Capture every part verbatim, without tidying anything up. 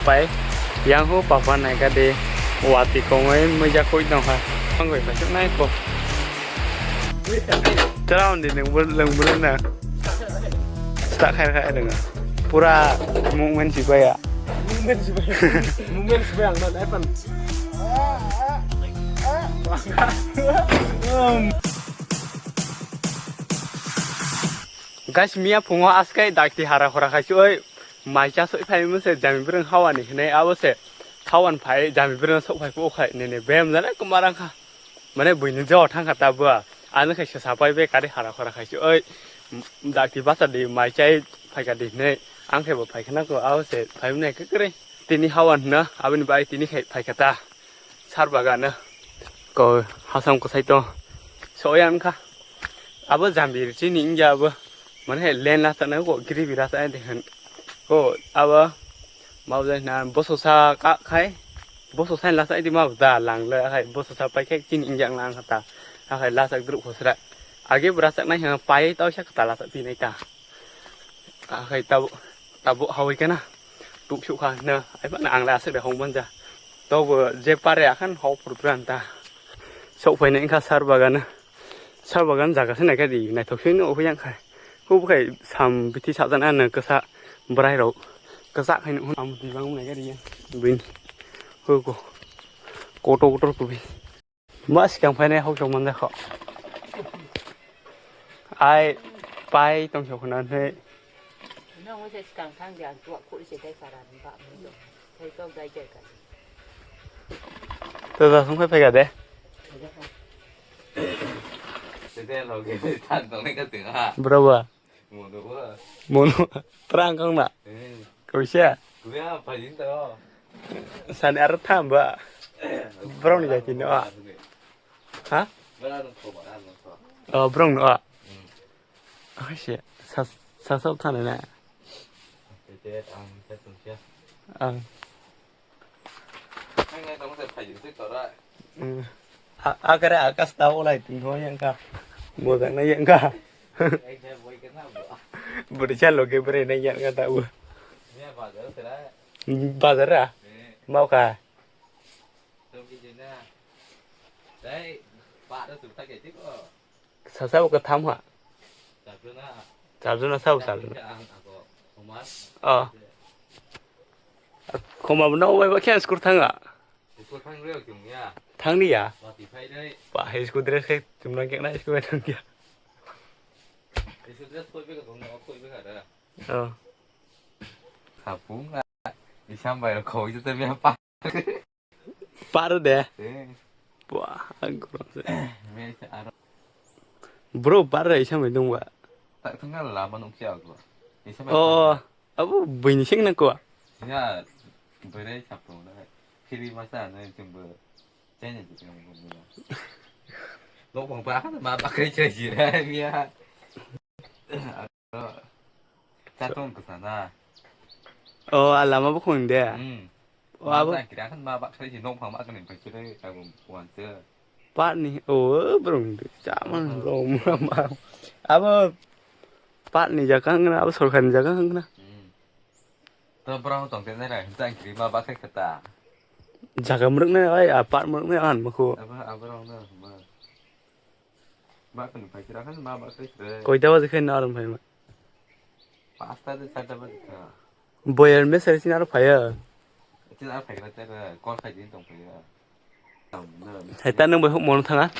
Pai, yang hu papa nai ka de, wati kongoi meja koi tong ha. Ang koi pasuk nai ko. Tera undi nung bul, nung bul na. Start khai khai dong. Pura movement si baya. Movement si baya. Movement si baya ang nan epan. Guys, miya phungo askai dakti hara khora khai si oi. Mai cha soi phai muse jami bwrwng hawani hinui abo se. Hawan phai jami bwrwng sok phai khe o khai nini bem jana kwma rang kha. Mane buini jo thang kha ta bua. Ano khai se sapai be kari hara khora khai se oi. Dakti basa di mai chai phai kha di hinui. Ang khe bo phai khna ko abo se phai mne khe kwrwi. Tini hawan hwna aboni bai tini khai phai kha ta. Sar bagano ko hasam kwsai to soya wngkha. Abo jambi chini wngya abo mane len lasa na ko gribi lasa de han ko abo mau jai na boso sa ka khai boso sa lasa di mau da lang le khai boso sa pai khai chini wngya lang ta akhai lasa group khosra age bwrasa nai ha pai to sa ta lasa pi nai ta. Akhai tabo tabo hawi kana. Tuk suk kha na ai ba ang la aswk de hong manja. To bo je pare akhan hok pur pran ta. Sok phai nai kha sar bagan. Sar bagan jaga se nai kha di naithok se no yang kha. Hu khai sam bithi sa jana na kasa brai rok. Kasa khai no am di bang nai kha di. Bin. Hu ko. Kotor kotor ko bin. Ma sikang phainai hok chok manjak kho. Ai pai tong sok khna hwnwi. Nang wngse sikang thang di ang tuak khuri se dai para ni ba mui dong. Thai tok dai jai ka. To da song phai phai ga de. Sede loge tan tong nai ka teng ha. Bro ba. Mono ba. Mono. Terang kang na. Eh. Kau sia. Kuya apa jin to. Sani arwk tham ba. Borok ni jati no. Ha? Oh, borok no. Oh, sia. Sa sa sok thana na. Ang. Akare akas tao lai tingho yang ka. Mojang na yang ka. Bwrwi cha loge bwrwi na yang ka tao. Bazar a? Mau ka? Sasa bo kwtham ha. Charjona sabo charjona. Oh. Khoma bo no bai ba khe school thanga. Thang liya. Ba hai school dress khai tumna khe na school thang liya. Oh. Sapung na isam bai khoi jete me pa. Par de. Eh. Wah, agorok se. Me aro. Bro, par de isam bai dong ba. Tak tengah lama nungsi aku. Isam bai. Oh, abu buini sing nang ko. Ya, bere sapung na. Kiri masa na jumbo. Chai na jumbo. Nok bang ba ma bakri chai jira ya. Chatong kwsa na. Oh, a lama bukhung de. Hmm. Oh, abo. Masa kira kan ma bak sai nok phang ma kan pai kire ta gum wan se. Pat ni, oh, bro, chaman bro, mama. Abo pat ni jaga hangna, abo sorkar ni jaga hangna. Hmm. To bro tong te nai ra, ta kiri ma bak sai kata. Jaga mruk nai, ai, a pat mruk nai an mako. Abo, abo rong na, ma. Bak kan pai kira kan ma bak sai kire. Koita baje khe na aram phai ma. Pasta de charta baje kha. Boyar mesa re sinaro phaya. Sinaro phai kira tera kol khai din tong phaya. Hai ta nang bai huk mon thanga.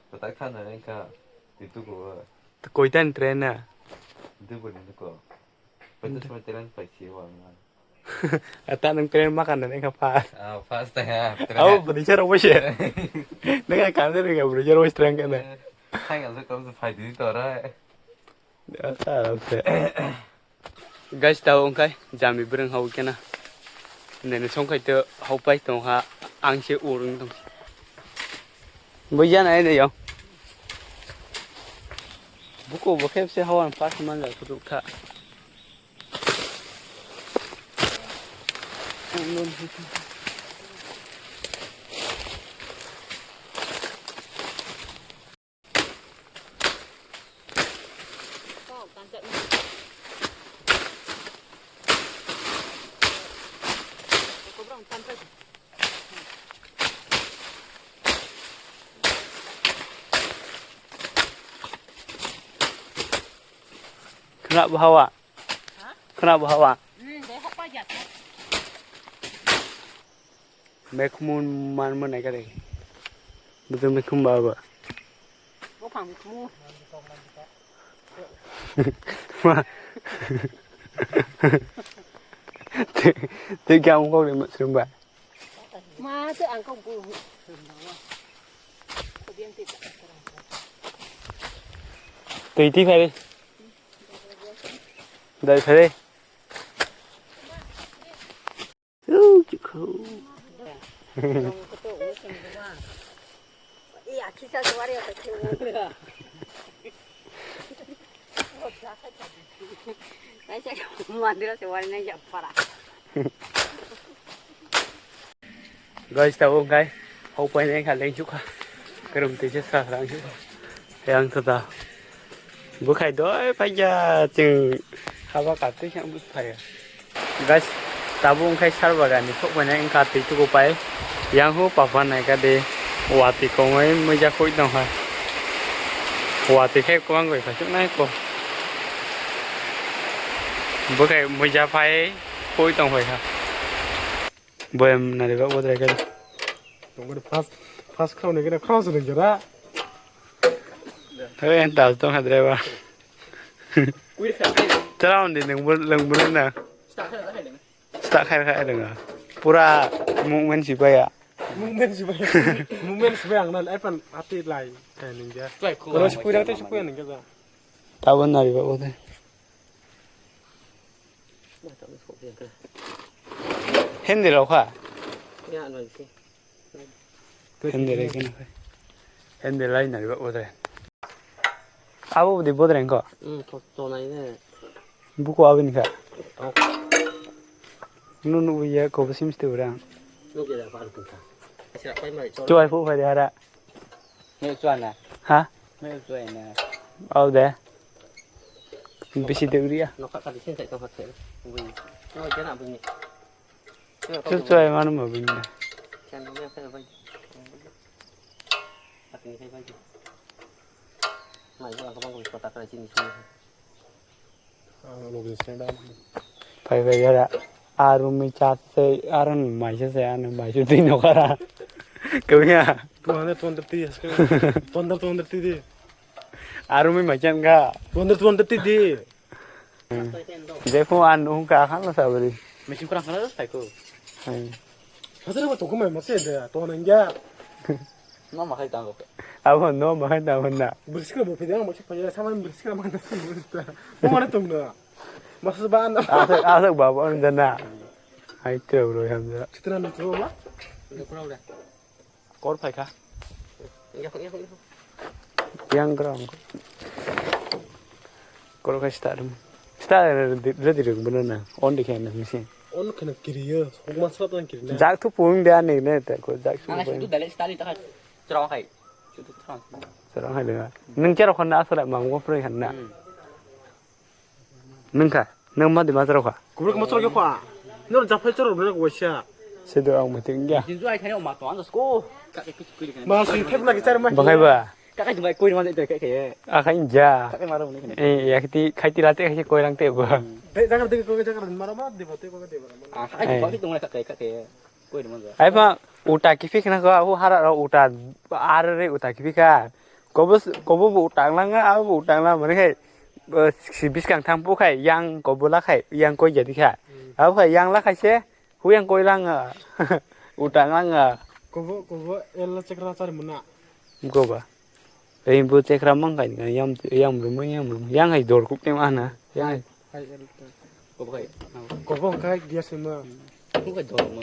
Patak thana engka itu ko. Koita ni train na. Itu ko ni ko. Patak thana train pai si wa. Ata nang train makan na engka pa. Ah, first time ya. Au beri cara apa sih? Nengah kantor nengah beri cara apa train kana. Hai nggak suka tuh fight di tora. Guys, tao wngkha jami bwrwng hao kena. Nini songkhai to hao pai tong ha, ang se urung tong. Bo jana ai de yo. Buko bo khep se hao an pas man ja kutuk tha. Khna bo hawa. Khna bo hawa. Mekhmun man mo nai kare. Bujo mekhum ba ba. Buphang mekhum. Ma. Te, te kya mo kok le ma srumba. Ma te ang kok bu. Tei ti phai. Dai phai. Ooh, chikho. Guys, tabo guys, hau paina kha leng chukha. Kerum tei se sa rang chukha. Yang tata. Bukhai doi phai ya chwng haba kap tei se bus phai ya. Guys, tabuk wngkha sar bagan ni thok paina wngkha twi tuku pai. Yang hu papa naikha de watwi kongoi muija khoi tongkha. Watwi khe kwbang goi phai chuknai ko. Bwkhai muija phai khoi tongphai kha. Boyam nari ba bodrai kha. Tongkha de first, first khao ni khe khao se nang jora. Hey, entas tongkha driver. Tara undi nang bul, nang bul na. Start khai khai nang. Pura movement si baya. Movement si baya. Movement si baya ang nan epan ati lai. Kai nang ja. Kono si pui dang te si pui nang ja. Tabon nari ba bodrai. Handle rok kha. Handle rok khe nang khe. Handle lai nari ba bodrai. Abo bwdwi bodrai wngkha? Hmm, to, to nai ne. Buko aboni kha. To. Nunu nugwi ya kobo sim sti ura. Nugwi ya par kha. Asa pai mai chol. Chuai phu phai de hara. Nugwi chuana. Ha? Nugwi chuana. Au de. Bisi de uriya. Nokha kali sen sai tongkha khe. Bui. No jana bui. Chuchwai mano ma bini. Phai phai yara. Arumi chat se aran maisa se ano maisa twi nokara. Kamiya. Two hundred, two hundred three. Two hundred, two hundred three. Arumi maisa nga. Two hundred, two hundred three. Jepho an nung ka khan la sabri. Mesin kurang khan la sai ko. Hai. Hazar ba toko mai mase de to nang ya. No ma khai tango. Abo no ma khai tango na. Briskra bo pide ang mo chik paya sama briskra ma na. Mo mana tung na. Masa ba na. Asak asak ba ba na. Hai tro ro ham da. Chitra na tro ma. Kor phai kha. Yang kra ang. Kor khai start. Start ready rung bana na. On de khe na misi. On khe na kiriyo. Hok ma sra tan kiri na. Jak thu pung de ani ne te ko jak thu. Ana pung. Sudu dale start ta. Chra khai. Sudu chra. Chra khai de. Nung chra khon na asra mang go free khan na. Hmm. Nungkha, nung ma dima chorokha? Kubur kuma chorokha. Nor japhai chorok nang waisa. Sedo ang mati wngya. Jinju ai thani oma to andas ko. Ma sing thep lagi char ma. Bakhai ba. Kakai jumai koi ma de kai kai. Akhai ja. Kakai maro ni. Eh, ya kiti khaiti late khai koi rang te bo. Dei jagar dei ko jagar maro ma de bote ko de. Ah, kakai jumai tong kakai kakai. Ai pha uta kiphikna ko abo hara ro uta ar re uta kiphika. Kobo kobo bo uta langa abo bo uta langa mane khai si biskang thang pu khai yang kobo la khai yang koi jadi kha. Abo khai yang la khai se hu yang koi langa uta langa. Kobo kobo el chekra char muna. Goba. Ei bo chekra mang kai yang yang rumui yang rumui yang hai dor kuk tem ana. Yang hai. Hai el ta. Kobo kai. Kobo kai dia sema. Kuk kai dor mo.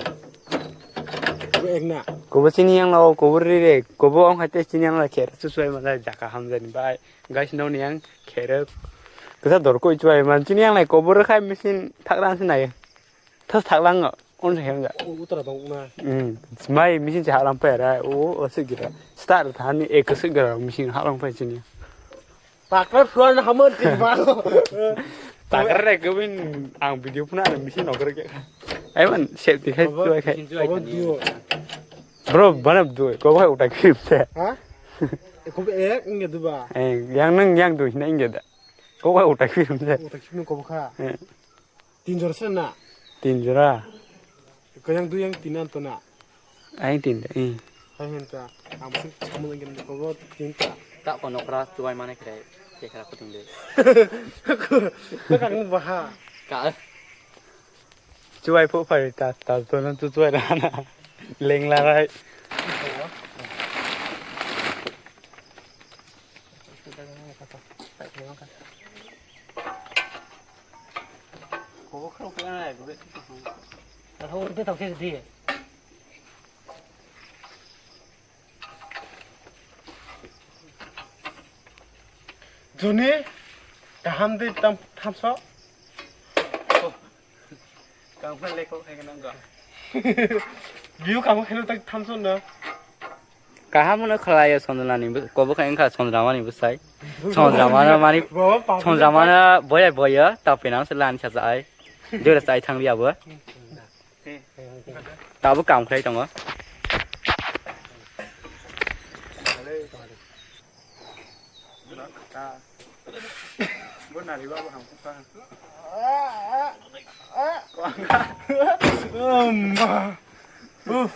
Kobo ekna. Kobo chini yang lao kobo ri re kobo ong hai te chini yang la kher su suai ma jaka ham jani bai. Guys no ni yang kher. Kesa dor koi chuai man chini yang lai kobo re khai machine thak ran se nai. Thas thak lang on se hem ja. Utara bang una. Hmm. Mai machine cha ram pa ra o o se gira. Start tha ni ek se gira machine ha lang pa chini. Pakra phruan hamon tin ba. Tagar re gobin ang video phuna ano misi nokre ke. Ai man safety khai Baba, tuai khai. Baba duo. Bro, bana duo. Ko bai utai khim se. Ha? Ko ek inge duba. Eh, yang nang yang du hina inge da. Ko bai utai khim se. Utai khim ko kha. Eh. Tin jora se na? Tin jora. Ko yang du yang tin an to na. Aing tin de, eh. Hai hen ta, ang sing chikmo lagi ni kobo tin ta. Tak ko nokra tuai mana kere, kekra ko tin de. Ko kang baha. Ka. Chuai pho phai ta, ta to nan tu chuai rana. Leng la rai. Kobo khro ko na, ko be. Ko be to di. Joni, kaham de tam thamso. Kaham khe lekho khai nang go. View kaham khe tak thamso no. Kaham no khlai Sonjana ni kobo khai kha Sonjana ni bwsai. Sonjana mani Baba, papa. Sonjana boya boya ta penang se lan cha ai. Dera sai thang liya bo. Tabuk kam khlai tongo. Amma. Uf.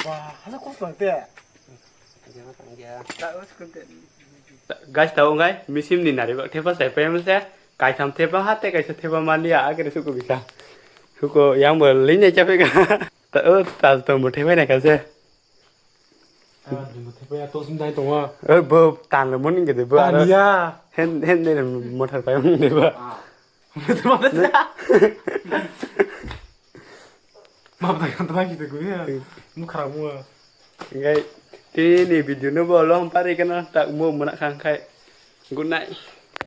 Wah, hasa kok bang te. Guys, tau ngai misim ni nari bak thepa sai payam se. Kaitham thepa ha te kaisa thepa mania agre suku bisa. Suku yang bo lini chape ka. Ta o ta to mo thepa na ka se. Ah, mo thepa ya to sim dai to wa. Eh, bo tan lo mo ni ke de bo. Tania. Hen, hen ne mo thar pa mo de ba. Mo thepa da. Map da kan ta ki de go ya. Mo khara mo. Ngai tini video no bo lo pari kana ta mo mo na khang khai. Good night.